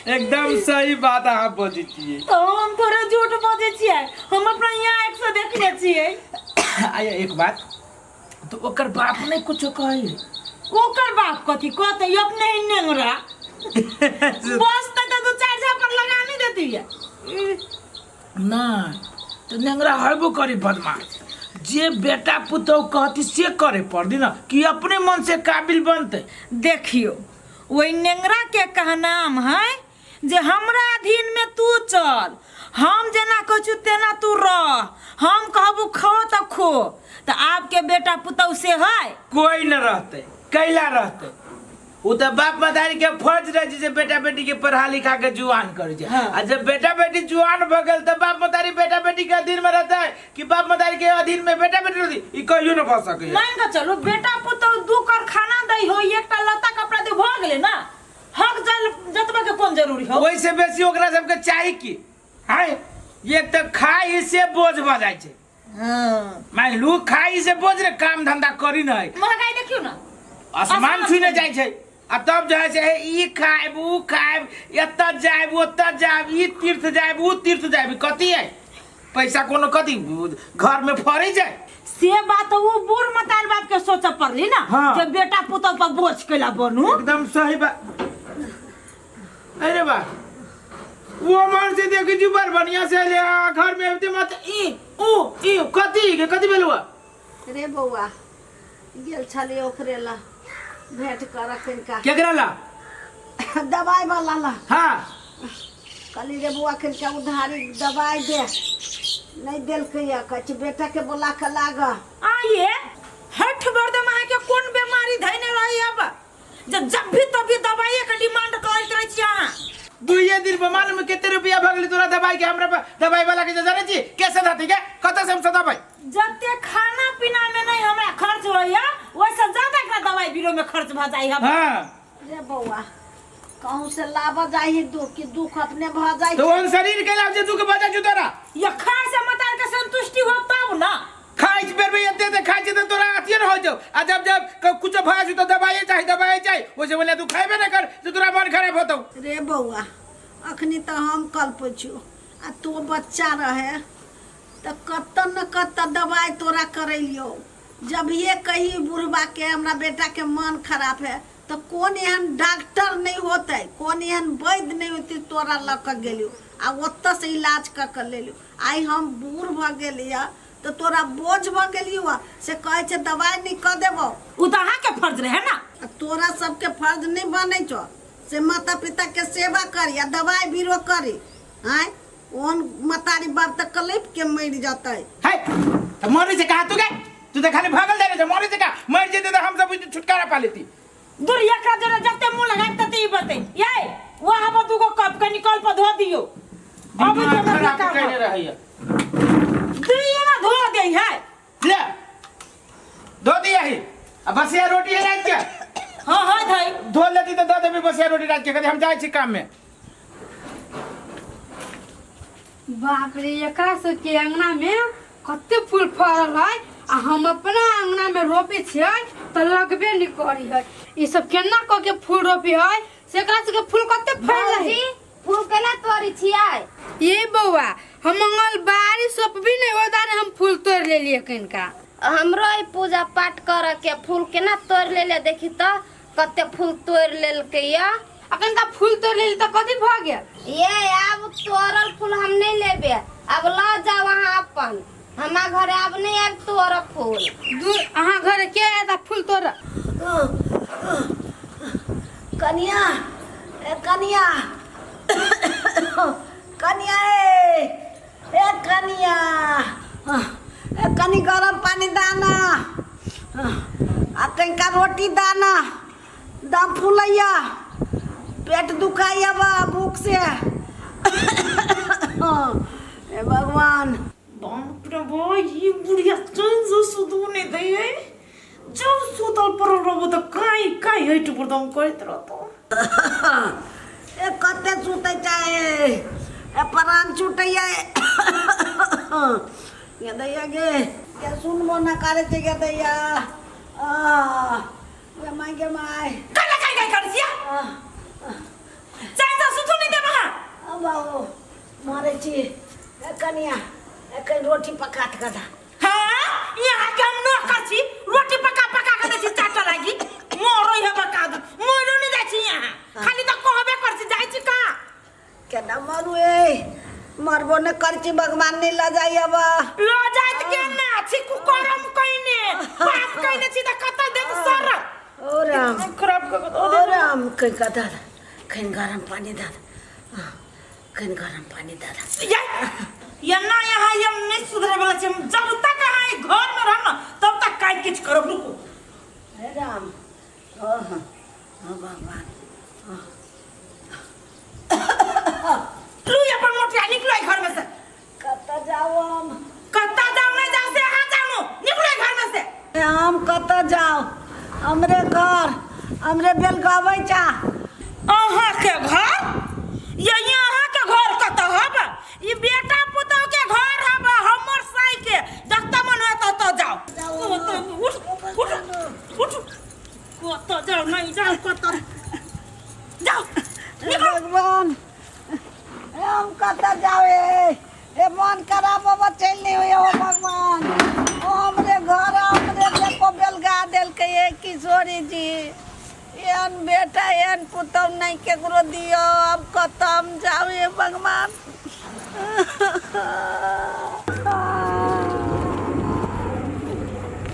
एकदम सही बात अहाँ बजै छियै। तो हम थोड़े झूठ बजै छियै, हम अपना यहाँ आँखि से देखने छियै। आया एक बात, तो ओकर बाप नहीं कुछो कहै? ओकर बाप कथी कहतै, अपने ही नेंगरा बस तऽ दू चारि झापड़ लगा नहीं देती है। नहीं तो नेंगरा हेबो करी बदमाश, जे बेटा पुतोह कहती से करे पड़ती ना कि अपने मन से काबिल बनते। देखियो ओहि नेंगरा के कहनाम है जे हमरा अधीन में तू चल, हम जेना कहै छु तेना तू रह, हम कहबू खो तऽ खो। तऽ आपके बेटा पुतोह से है? कोई न रहते, कैला रहते? वो तो बाप मदारी के फर्ज रहे छै जे बेटा बेटी के पढ़ा लिखा के जुआन करे छै। हाँ। आ जब बेटा बेटी जुआन भ गेल तऽ बाप मदारी बेटा बेटी के अधीन में रहते कि बाप मदारी के अधीन में बेटा बेटी रहती? ई कहियो न भ सकै। मान के चलू बेटा पुतोह दू कर खाना दै हो, एकटा लत्ता कपड़ा दे, भ गेलै ना। हक जल जतबा के कोन जरूरी हो? ओहिसे बेसी ओकरा सबके चाही की? हाय, एक तऽ खाइ से बोझ भ जाइ छै। हाँ। मान लू खाइ से बोझ रे, काम धंधा करी नहीं, महंगाई देखियो ना आसमान छुने जाइ छै। आ तब जे है से हे ई खायब ऊ खायब, एतऽ जायब ओतऽ जायब, ई तीर्थ जायब ऊ तीर्थ जायब, कथी है पैसा? कोनो कथी घर में फरै छै? से बात ऊ बूढ़ मतार बाप के सोचे पड़ली ना। हाँ। जे बेटा पुतोह पर बोझ कैला बनू। एकदम सही बात। अरे बा वो मन से देखी छी बड़ बढ़िया से ले आ, घर में अबते मत ई ऊ ई कथी के कथी भेलुआ? रे बौआ, गेल छलियै ओकरे ला भेंट करऽ कनिका। केकरा ला? दवाई वाला ला। हाँ। कहली रे बौआ कनिका उधारी दवाई दे, नहि देलकै। कहै छै बेटा के बोला के लाग। आइए हठ बर्दम अहाँके कोन बीमारी धैने रही अब जब जब भी तभी दवाई के डिमांड करैत रहै छी अहाँ? दुइये दिन पर मालूम है कते रुपया भऽ गेलै तोरा दवाई के? हमरा दवाई वाला के जे जानै छी कैसे धाती के कतऽ से हम सदाबै? जते खाना पीना में नहीं हमरा खर्च होइया, ओइसे ज्यादा एकरा दवाई बीरो में खर्च भऽ जाइ है। हाँ। रे बौआ, कहूँ से लाबऽ जाइ दुख कि दुख अपने भऽ जाइ? तो ओहन शरीर के लाभ जे दुख भऽ जाइ छौ तोरा। ये खाय से मतार के संतुष्टि हो तब ना। खाइ छी बेर बेर एते एते खाइ छी तऽ तोरा अथिये ने होइ छौ, आ जब जब कुछो भऽ जाइ छौ तऽ दवाइए चाही, दवाइए चाही। ओइसे बोले तू खैबे नहि कर जे तोरा मन खराब होतौ। रे बौआ, अखनी तऽ हम कलपै छियौ आ तू बच्चा रहे तऽ कतऽ न कतऽ दवाइ तोरा करेलियौ। जब ये कही बुढ़बा के हमरा बेटा के मन खराब है तऽ कोन एहन डॉक्टर नहि होतै, कोन एहन वैद्य नहि होतै, तोरा लऽ कऽ गेलियौ आ ओतऽ से इलाज कऽ कऽ लेलियौ। आइ हम बूढ़ भऽ गेलियै तऽ तोरा बोझ भऽ गेलियौ से कहै छै दवाइ नहि कऽ देबौ। ओ तऽ अहाँके फर्ज रहै ना। आ तोरा सबके फर्ज नहि बनै छौ से माता पिता के सेवा करी आ दवाइ बीरो करी? आँय, ओहन मतारी बाप तऽ कलपि के मरि जतै। है तऽ मरै छै कहाँ तू गे? तू तऽ खाली भागल जाइ छै। मरै छै कहाँ? मरि जेतै तऽ हम सब छुटकारा पा लेती। दूर एकरा जरे जते मुंह लगाबि तते ई बतै। ये वहाँ पर दूगो कप के निकल पर धो दियो। अबै दिमाग छै हमरा खराब काम। कयने रहैया। दियो ना, धो दे है। ले धो दिया ही। आ बसिया रोटी है रात के? हाँ हाँ, धई। धो लेती तऽ दऽ देबी बसिया रोटी रात के। कहती हम जाइ छी काम में। बाप रे, एकरा सबके अंगना में कते फूल फड़ल है आ हम अपना अंगना में रोपे छियै तऽ लगबे नहीं करी है। ई सब केना कऽ के फूल रोपी है से एकरा सबके फूल कते फड़ल है? भौजी, फूल केना तोड़ै छियै? ये बौआ, हम मंगलबारी सोपबी नहीं ओहि दाने हम फूल तोड़ लेलियै कनिका। हमरो ई पूजा पाठ करऽ के फूल केना तोड़ लेले? देखी तऽ कते फूल तोड़ लेलकै या। अखन का फूल तोड़ लेली तऽ कथी भऽ गेल? ये आब तोड़ल फूल हम नहीं लेबे, अब लऽ जाओ अहाँ अपन, हमरा घरे आब नहीं आबि तोड़ब फूल। दूर, अहाँ घरे के आयत आ फूल तोड़? कनिया, ए कनिया, कनिया, ए ए कनिया, ए कनि गरम पानी दाना आ कनिका रोटी दाना। दम फूलैया, पेट दुखाइया बा भूख से। हे भगवान। बाप रे बा, ई बुढ़िया चैन से सुतबो नहीं दै है। जब सुतल पड़ल रहबो तऽ काई काई हटि बरदम करैत रहतौ। ए कते सुतै छै, ए प्राण छूटैया गे दैया गे। गे सुनबो न करै छै गे दैया। आ गे माय गे माय। कला काई काई कर छिया? चाहे तो सुतू नहीं देब अहाँ। अब बाबू मारै छी ए कनिया, एखन रोटी पका के दा। हाँ, यहाँ के हम नौकर छी, रोटी पका पका के दै छी चाटा लागी। मरै है बका दू, मरो नहीं जाइ छी यहाँ। खाली तऽ कहबे कर छी, जाइ छी कहाँ? केना मरू ए, मरबो ने कर छी, भगवान नहीं लऽ जाइ अब। लऽ जाइत केना छी? कुकरम कइने पाप कइने छी तऽ कतऽ देत सर। ओ राम, खराब कऽ कऽ ओ राम, कहीं का दादा, कहीं गरम पानी दादा, कहीं गरम पानी दादा। या ये ना यहाँ ये नहीं सुधरे वाला छै। हम जब तक अहाँ ई घर में रहब ना तब तक काज किछु करब। रुकू। हे राम, ओ हाँ, ओ भगवान। लू अपन मोटिया, निकलो ई घर में से। कतऽ जाउ हम? कतऽ जाउ नहीं जाउ से अहाँ जानू, निकलो ई घर में से। ए, हम कतऽ जाउ? हमरे घर, हमरे बेलगबै चा। अहाँ के घर? ये अहाँ के घर कतऽ हब? ई बेटा पुतहु के घर हब हमर साई के। जतऽ मन होय ततऽ जाउ। उठ उठ उठ, कतऽ जाउ नहीं जाउ, कतऽ जाउ, हे निकलो। भगवान, ए, हम कतऽ जाउ? ए ए मन खराब बाबा, चलि नहीं होइए। ओ भगवान, ओ हमरे घर, हमरे देखो बेलगा देलकै। ए किशोरी जी, एहन बेटा एहन पुतहु नहि केकरो दियौ। आब कतऽ हम जाउ? हे भगवान,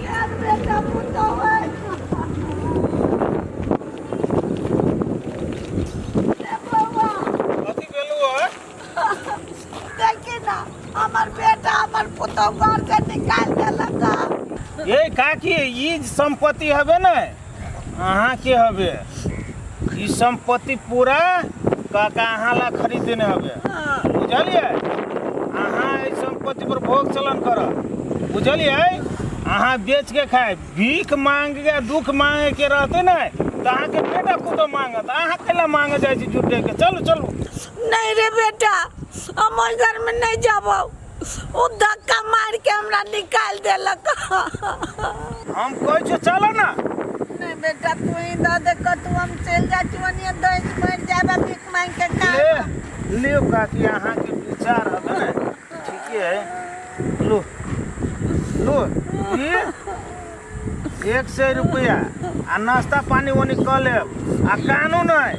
एहन बेटा पुतहु है। ए बौआ। कथी भेलू है? देखी ना, हमर बेटा हमर पुतहु घर से निकालि देलक। ये काकी, ई संपत्ति हबे ने अहाँ के हबे। ई संपत्ति पूरा काका अहाँ ला खरीद देने हबे, बुझलियै? अहाँ एहि संपत्ति पर भोग चलन करब, बुझलियै? अहाँ बेच के खाए, भीख मांग के दुख मांगे के रहते ने तऽ अहाँके बेटा पुतोह मांगत, अहाँ कैला मांगे जाइ छी झूठे के? चलू चलू। नहीं रे बेटा, हम ओहि घर में नहीं जाबो। ओ धक्का मार के हमरा निकालि देलक। हम कहै छियौ चलो ना। नहीं बेटा, तू ही दऽ दे कतू, हम चलि जाइ छी ओनिये, दहि मरि जायब आ भीख मांगि के ले खायब। लियो काकी, अहाँके विचार हबे ने ठीके है। लो लो, ई 100 रुपया आ नाश्ता पानी ओनी कऽ लेब आ कानू नहि।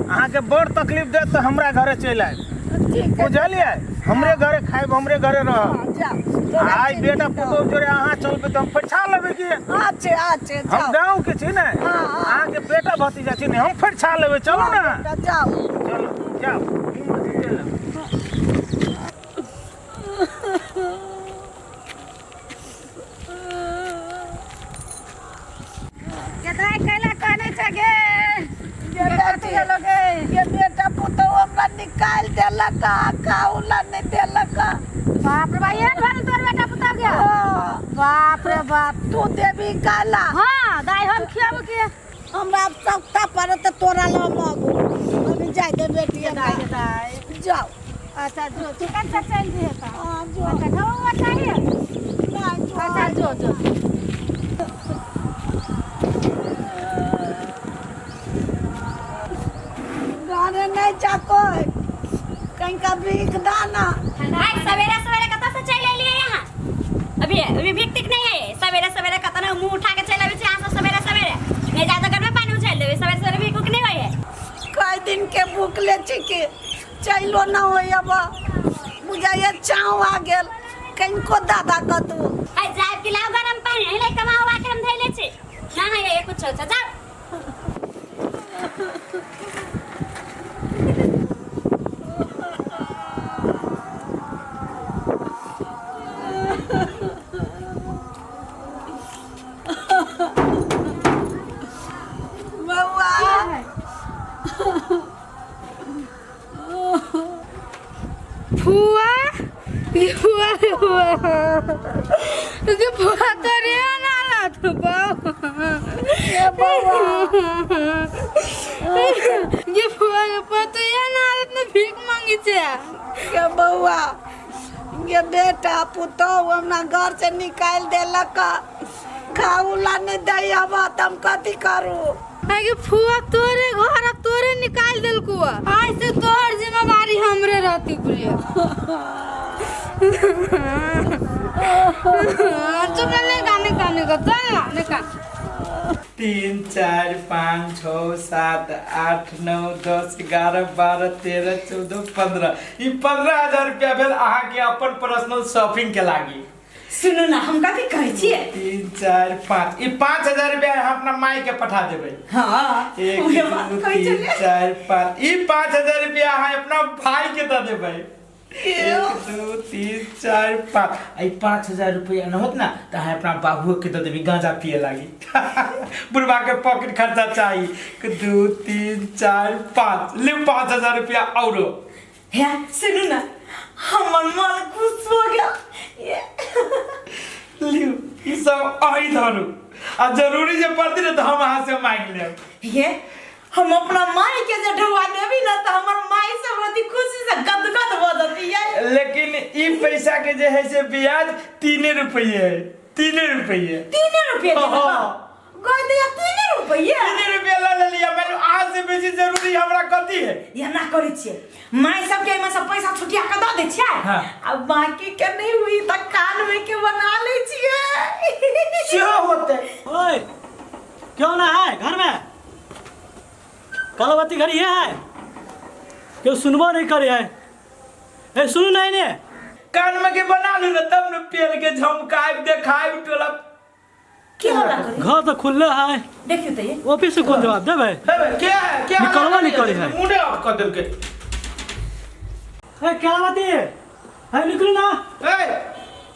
अहाँके बड़ तकलीफ देत तऽ हमरा घरे चलि आयब। ठीक है। बुझलियै? हमरे घरे खायब, हमरे घरे रहब। जाओ तोरा आइ चिन्ह बेटा दो। पुतोह जोड़े अहाँ चलबै तऽ हम फरिछा लेबै की? अच्छे अच्छे, हम जाओ। गाँव के छी ने, हाँ, हाँ। अहाँके बेटा भतीजा छी ने, हम फरिछा लेबै। चलू ने। बेटा, जाओ। चलू जाउ, हिम्मत से चलि आउ। केतना कैला कहने छै गे? ये बेटी, ये बेटा पुतोह हमरा निकालि देलक आ खाउला नहि देलक। बाप रे बाप, एहन भेल तोर बेटा पुतहु गे? हाँ। बाप रे बाप। तू देबी काला? हाँ दाइ, हम खियाबू के? हमरा आब सख्ता पड़त तोरा लऽ मगू। अभी जाय दे बेटी हमरा। दाइ दाइ। जाओ। अच्छा जो, चिकन से चल दिहे तऽ। हाँ जो। अच्छा खाओ चाहिए? नहीं जो। अच्छा जो जो। घरे नहीं जा कोई, कहीं का भीख दाना। भाई सवेरे सवेरे कतऽ से चलि एलियै यहाँ? अभी अभी भीख तीख नहीं है। सवेरे सवेरे कतऽ ने मुंह उठा के चलि अबै छै यहाँ सब सवेरे सवेरे। नहीं जा तऽ घर में पानी उछालि देबै। सवेरे सवेरे भीख उख नहीं होइ है। कई दिन के भूखले छी के चलो न होय, अब बुझाइए चाव आ गेल। कनिको दादा कतू। आई जायब कि लाउ गरम पानी? एहि लए कमा उमा के हम धैले छी ना है ये कुछ छै, जाउ। बौआ। फुआ, ये फुआ रे फुआ, ये फुआ तो रे ना ला तो बाप। ये बौआ। ये फुआ के पतो ये ना हालत में भीख मांगी छे। ये बौआ, ये बेटा पुतोह हमरा घर से निकालि देलक। खाऊ ला नहीं दै अब त हम कथी करू। कि फुआ तोरे घर अब तोरे निकाल देलकू। आज से तोहर जिम्मेवारी हमरे रहती बुढ़िया। चुप नहीं गाने गाने का चल ना निकाल। 3 4 5 6 7 8 9 10 11 12 13 14 15 ई 15,000 रुपया भेल अहाँके अपन पर्सनल शॉपिंग के लागी। सुनू ना हम कथी कहै छियै? 3 4 5 ई 5,000 रुपया अहाँ अपना माई के पठा देबै। हाँ 1 उहे 2 बात कहै 3 छलियै। 4 5 ई 5,000 रुपया अहाँ अपना भाई के दऽ देबै। 1 2 3 4 5 ई 5,000 रुपया न होत ना तऽ अहाँ अपना बाबुओ के दऽ देबै गांजा पिए लागी। बुढ़बा के पॉकेट खर्चा चाही। 2 3 4 5 ले 5,000 रुपया औरो। हे सुनू ना हमर मन खुश हो गेल। लिउ ई सब अही धरू आ जरूरी जे पड़ती ने तऽ हम अहाँ से मांगि लेब। हे हम अपना माई के जे ढुआ देबी ना तऽ हमर माई सब रहती खुशी से गदगद भऽ जती ये। लेकिन ई पैसा के जे है से ब्याज 3 रुपये है। 3 रुपये 3 रुपये हाँ। गई दिया 3 रुपये 3 रुपये लऽ लेलियै। मानि अहाँ से बेसी जरूरी हमरा कथी है? एना करै छियै माई सबके एहिमे से पैसा छुटिया के दऽ दै छियै हाँ। आ बाकी के नहीं हुई तऽ कान में के बना लै छियै। सेहो होतै। ओए क्यों ना है घर में? कलवती घर ये है क्यों सुनबो नहीं करे है? ए सुनू नहीं ने कान में के बना लू ना तब न पेल के झमकायब देखायब टोला। की होला करी? घर तो खुले है। देखियो तऽ ये ऑफिस से कौन जवाब देबे? हे के है के निकलबो नहीं करे है। मुंडे ऑफ कर देलकै। ए कलवती है निकलू ना। ए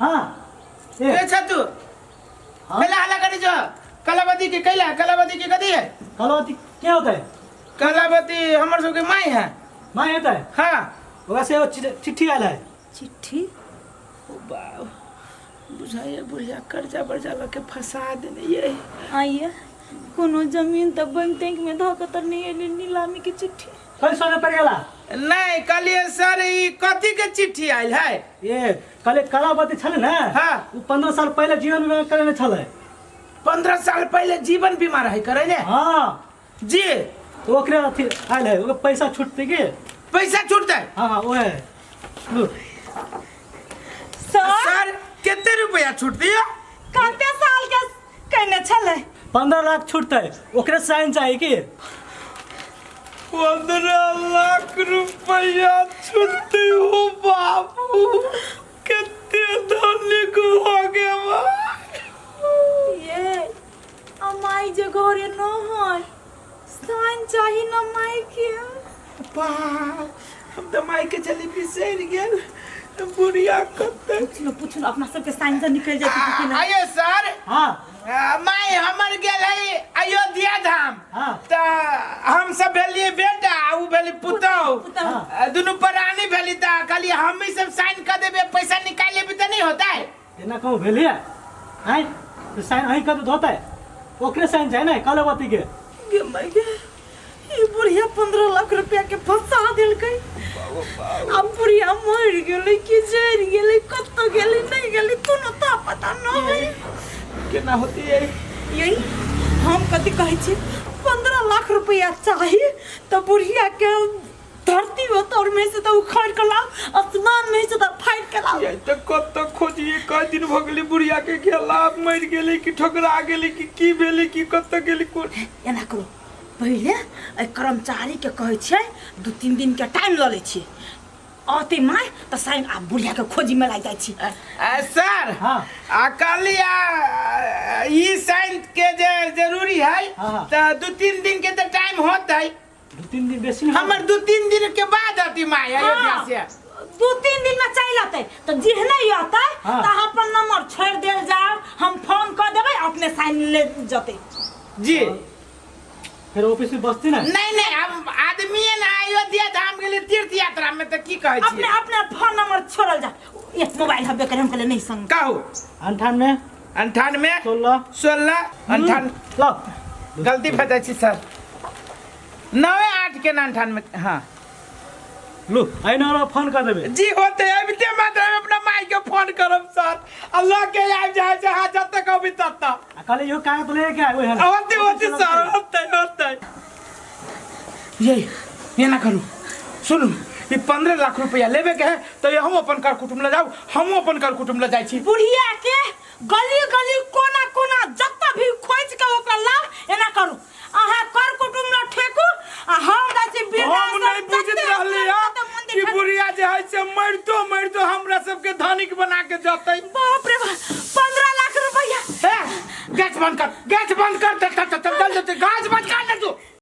हां ए के छ तू? हाँ? कैला हल्ला करी जो? कलावती के कैला कलावती के कथी है? कलवती क्या होता है? कलावती हमर सबके माई है। माई होता है? हाँ। ओकरा से एगो चिट्ठी आयल है। चिट्ठी? ओ बाप बुझाइए बुढ़िया कर्जा बर्जा लऽ के फंसा देने ये। आइए कोनो जमीन तऽ बैंक तैंक में धऽ के तऽ नहीं एलै नीलामी के चिट्ठी। कल सोने पड़ गेला? नहीं कहलिए सर ई कथी के चिट्ठी आयल है? ये कल कलावती छले ना। हाँ। उ 15 साल पहले जीवन बीमा करेने छले। 15 साल पहले जीवन बीमा रहे करेने? हाँ जी। तो ओकरे अथी आयल है ओकरे पैसा छूटते के? पैसा छूटते? हाँ हाँ ओहे लू। सर सर कितने रुपया छूटती है? कते साल के कहने छले? 15 लाख छूटते ओकरे साइन चाहिए कि? 15 लाख रुपया छूटते हो बाबू कितने धनिक हो गया बा। ये अमाई जे घरे न है साइन चाही न माई के। बाप हम तो माई के चली बिसर गेल बुढ़िया कते। पूछलो पूछलो अपना सबके साइन से निकल जाती कि ना। आइए सर। हाँ माई हमर गेल है अयोध्या धाम। हाँ। त हम सब भेलिए बेटा आ उ भेली पुतहु। हाँ। दुनू प्राणी भेली त कहलिए हम ही सब साइन कर देबे पैसा निकाल लेबे त नहीं होता है। एना कहूँ भेलिए आय तो साइन अहीं कर होता है ओकरे साइन चाही ना कलवती के। गे माई गे ई बुढ़िया 15 लाख रुपया के फंसा देलकै। अब बुढ़िया मर गेलै कि जरि गेलै कतऽ गेलै नहीं गेलै कोनो ता पता न है। केना होती है? यही हम कथी कहै छी 15 लाख रुपया चाही तऽ बुढ़िया के धरती होत और में से तऽ उखाड़ के लाओ आसमान में से तऽ फाड़ के लाओ। ये तो कत खोजिए कई दिन भ गेली बुढ़िया के गेला मर गेली कि ठोकरा गेली कि की भेली कि कत गेली कोन। एना करू पहिले एहि कर्मचारी के कहै छियै 2-3 दिन के टाइम लऽ लै छियै अतै माय तऽ साइन आ बुढ़िया के खोजी में लागि जाइ छी। सर हाँ। आ कहली ई साइन के जे जरूरी है हाँ। त 2-3 दिन के त टाइम होतै। 2-3 दिन बेसी नहीं। हमर 2-3 दिन के बाद अती माय अयोध्या से। 2-3 दिन में चलि अतै तऽ जेहने अतै हाँ। तऽ अहाँ अपन नंबर छोड़ि देल जाउ हम फोन कऽ देबै अपने साइन ले जतै। जी फिर ऑफिस में बसती ना? नहीं नहीं हम आदमी है ना अयोध्या धाम गेली तीर्थ यात्रा में त की कहै अपने छी? अपने फोन नंबर छोड़ल जा। एक मोबाइल हबे करे हम कहले नहीं संग। कहू। 98 98 16 16 98 लो गलती भऽ जाइ छी सर 9 8 के 98। हाँ लू आई ना फोन कर देबे। जी होते अबिते मात्र हम अपना माई के फोन फोन करब सर आ लऽ के आबि जाइ छै अहाँ जतऽ कहबै ततऽ। आ कहले इहो कागज लेके आय ओहि होते होते सर, होते होते। ये ये ना करू, सुनू, ई 15 लाख रुपया लेबे के है तो ये हम अपन कर कुटुम्ब ले जाऊ, हमहूँ अपन कर कुटुम्ब ले जाइ छी। बुढ़िया के गली गली कोना कोना जतऽ भी खोजि के ओकरा लाउ। एना करू, अहाँ कर कुटुम्ब ल ठेकू आ हम जाइ छी हम नहीं वृद्धाश्रम, बुझित जते रहली है तते मंदिर कि ठेकू। बुढ़िया जे है से मरितो मरितो हमरा सबके धनिक बना के जतै। बाप रे बाप, 15 लाख रुपया। ए, गैस बंद कर, गैस बंद कर, चल चल चल चल चल, चल, गैस बंद कर।